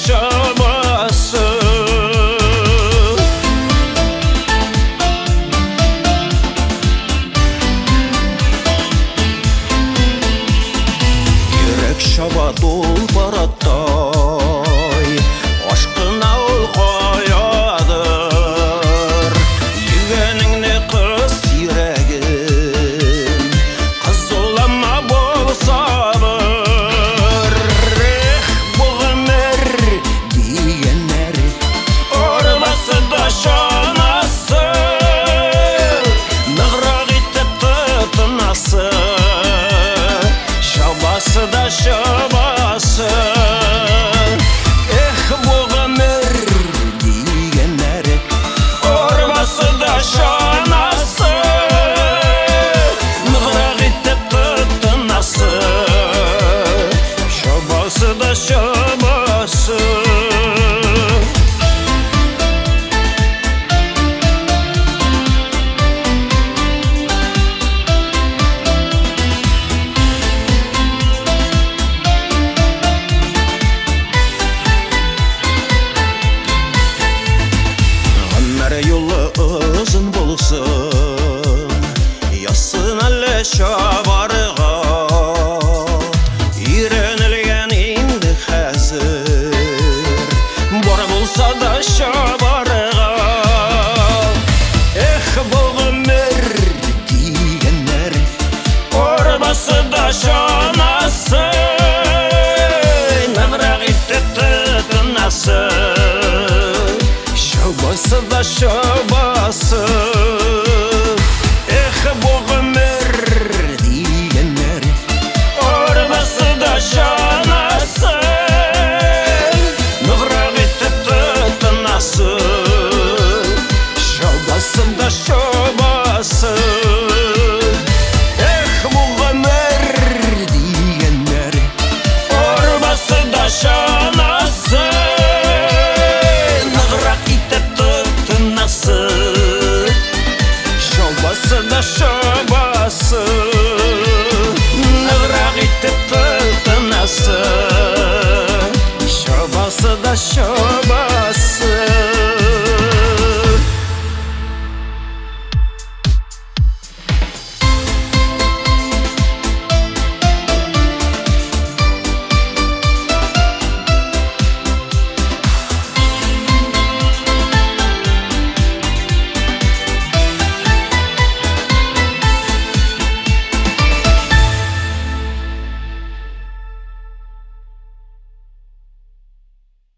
чабасы. Йөрәк чаба тулпар аттай, ашкына ул каядыр. Йөгәнеңне кыс, йөрәгем, кызулама, бул сабыр. Эх, бу гомер дигәннәр арбасы да чанасы, ныграк итеп тотынасы, чабасы да чабасы. Эх, бу гомер дигәннәр арбасы да чанасы, ныграк итеп тотынасы, чабасы да чабасы. Гомер юлы озын булсын, язсын әле чабарга. Өйрәнелгән инде хәзер, бар булса да чабарга. Эх, бу гомер дигәннәр арбасы да чанасы, ныграк итеп тотынасы, чабасы да чабасы. Эх, бу гомер дигәннәр арбасы да чанасы, ныграк итеп тотынасы, чабасы да чабасы. Эх, бу гомер дигәннәр арбасы да чанасы, ныграк итеп тотынасы, чабасы да чабасы. Ныграк итеп тотынасы, чабасы да чабасы.